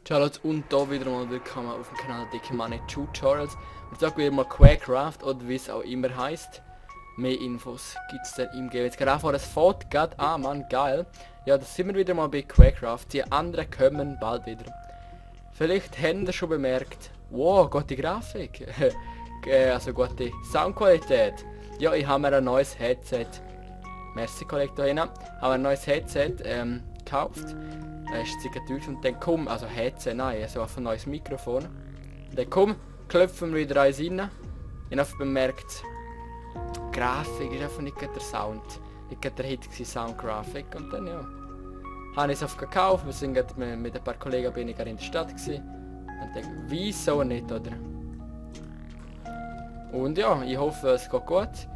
Charlotte und da wieder mal willkommen auf dem Kanal Dicke Money Tutorials. Und sag wieder mal Quakecraft oder wie es auch immer heißt. Mehr Infos gibt es dann im Game. Jetzt gerade vor das Foto geht. Ah Mann, geil. Ja, da sind wir wieder mal bei Quakecraft. Die anderen kommen bald wieder. Vielleicht habt ihr schon bemerkt. Wow, gute Grafik. Also gute Soundqualität. Ja, ich habe mir ein neues Headset. Merci Kollege da hinten. Habe ein neues Headset gekauft. Ist circa teuer und dann komm, also Headset, nein, also einfach ein neues Mikrofon. Und dann komm, klopfen wir wieder eins rein. Ich habe bemerkt, die Grafik ist einfach nicht der Sound. Nicht der Hit Soundgrafik. Und dann ja, habe ich es gekauft. Wir sind mit ein paar Kollegen bin ich in der Stadt gewesen. Und denke, wieso nicht, oder? Und ja, ich hoffe es geht gut.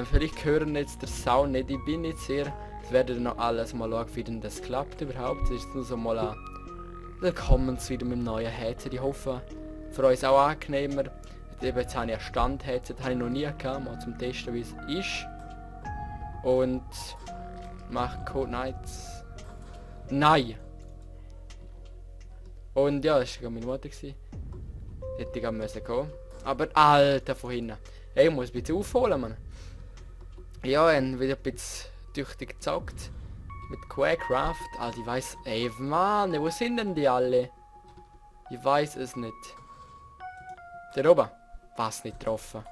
Vielleicht hören jetzt der Sound nicht, ich bin nicht sehr. Jetzt werdet ihr noch alles mal schauen, wie denn das klappt überhaupt. Das ist nur so mal ein willkommen wieder mit dem neuen Headset. Ich hoffe, für euch auch angenehmer. Jetzt habe ich ein Stand-Headset, habe ich noch nie gehabt, mal zum Testen wie es ist. Und mache Code Nights. Nein! Und ja, das war meine Mutter. Hätte ich müssen gehen. Aber Alter, von hinten. Hey, ich muss ein bisschen aufholen, Mann. Ja, und wieder ein bisschen tüchtig gezockt. Mit Quakecraft. Also ich weiss... Ey, Mann, wo sind denn die alle? Ich weiß es nicht. Der oben. Was nicht getroffen?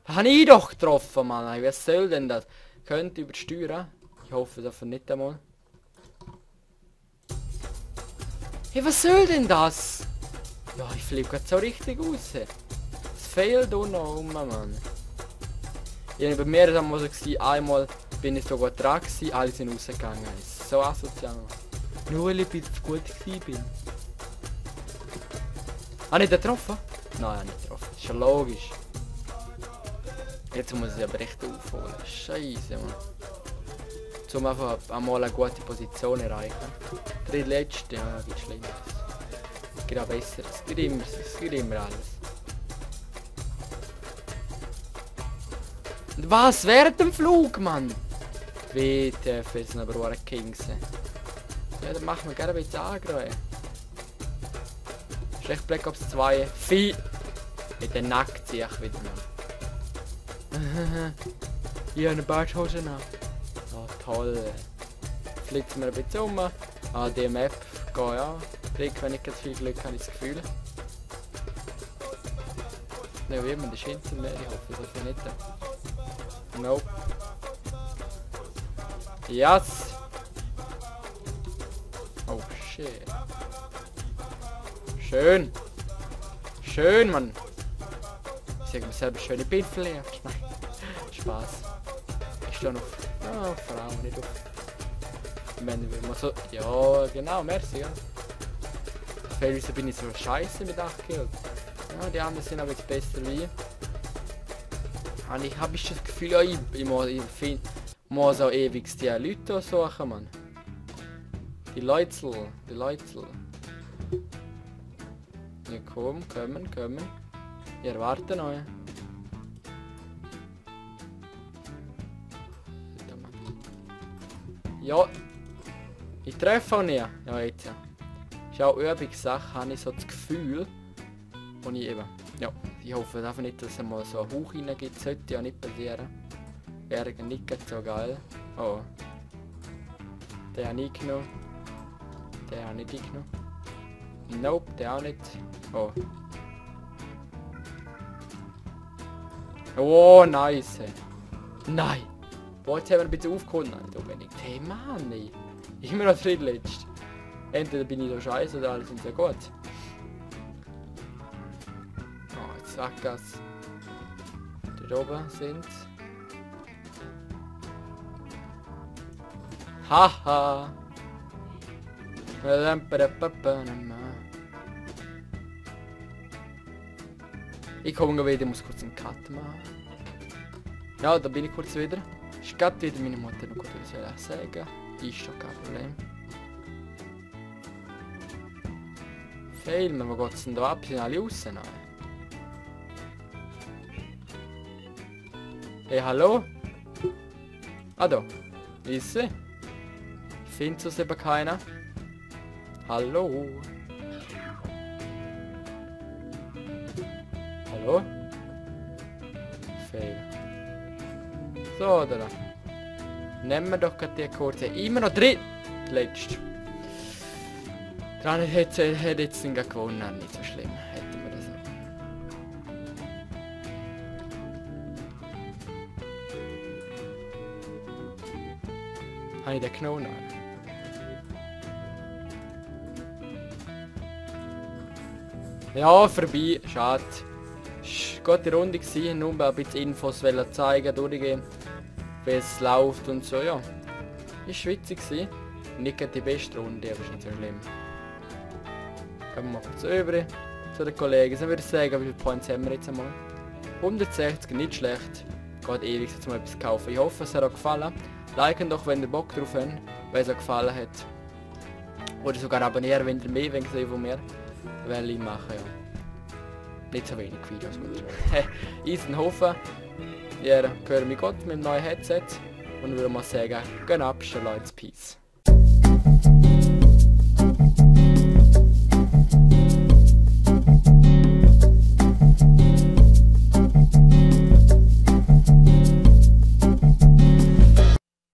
Habe ich doch getroffen, Mann. Was soll denn das? Könnt übersteuern. Ich hoffe das nicht einmal. Hey, was soll denn das? Ja, ich fliege gerade so richtig raus. Es fehlt auch noch Mann. Ich habe bei mir einmal so gewesen, einmal bin ich sogar dran gewesen, alle sind rausgegangen. Das ist so asozial. Nur weil ich zu gut gewesen bin. Habe ich den getroffen? Nein, nicht getroffen. Ist ja logisch. Jetzt muss ich aber echt aufholen. Scheiße, Mann. Um einfach einmal eine gute Position erreichen. Der letzte, ja, geht schlimmer. Es geht auch besser. Es geht immer alles. Was? Während dem Flug, Mann? WTF, jetzt sind aber auch Kings. Ja, dann machen wir gerne ein bisschen Agro, ey. Schlecht Black Ops 2. Vieh! Mit der Nackt ziehe ich wieder, Mann. Hier eine Barthose nach. Oh, toll. Flitzen wir ein bisschen um. Ah, die Map geht ja. Krieg, wenn ich jetzt viel Glück habe, ich das Gefühl. Ne, wie immer, das ist hinter mir. Ich hoffe, das ist nicht. Nope. Yes! Oh, shit. Schön! Schön, Mann! Ich sage mir selber schöne Bildfläche. Nein. Spaß. Ich stehe noch auf Frauen, nicht auf Männer, will man so. Ja, genau, merci, ja. Wieso bin ich so scheiße mit 8 Kills? Ja, die anderen sind aber jetzt besser wie. Und ich habe das Gefühl, ja, ich muss auch ewig die Leute suchen, Mann. Die Leutzel. Ja, komm, kommen. Ich erwarte noch. Ja, ich treffe auch nicht. Ja, jetzt ja. Ist auch Übungssache, habe ich so das Gefühl. Und ich eben. Ja, ich hoffe einfach nicht, dass es mal so einen Hauch reingeht. Sollte ja nicht passieren. Wäre nicht so geil. Oh. Der habe ich genommen. Der habe ich nicht genommen. Nope, der auch nicht. Oh. Oh, nice. Nein. Boah, jetzt haben wir ein bisschen aufgeholt. Nein, da bin ich. Hey Mann, ey. Immer noch drittletzt. Entweder bin ich so scheiße oder alle sind sehr gut. Oh, jetzt Sackgass. Da oben sind. Haha. Ich komme wieder, ich muss kurz einen Cut machen. Ja, da bin ich kurz wieder. Ich gerade wieder meine Mutter noch gut sagen. Ist schon kein Problem. Filmen, wo geht's denn da ab? Sind alle raus? Nein. Hey, hallo? Ah, da. Ist sie? Ich finde es eben keiner. Hallo? Hallo? Fail. So, da. Nehmen wir doch gerade die kurze. Immer noch drin. Letzt. Dran hätte jetzt den gewonnen. Nicht so schlimm. Hätten wir das auch. Habe ich den genommen? Ja, vorbei. Schade. Gute Runde gewesen. Nur ein bisschen Infos zeigen, durchgehen. Wie es läuft und so, ja. Ist witzig gewesen. Nicht die beste Runde, aber ist nicht so schlimm. Gehen wir mal kurz rüber zu den Kollegen. Dann würde ich sagen, wie viele Points haben wir jetzt einmal? 160, nicht schlecht. Geht ewig, jetzt mal etwas kaufen. Ich hoffe, es hat euch gefallen. Liken doch, wenn ihr Bock drauf habt, wenn es euch gefallen hat. Oder sogar abonnieren, wenn ihr mehr wollt von mir. Weil ich mache, ja. Nicht so wenig Videos. Ich hoffe, ihr hört mich gut mit dem neuen Headset. Und würde mal sagen, gehen ab, Leute, Peace.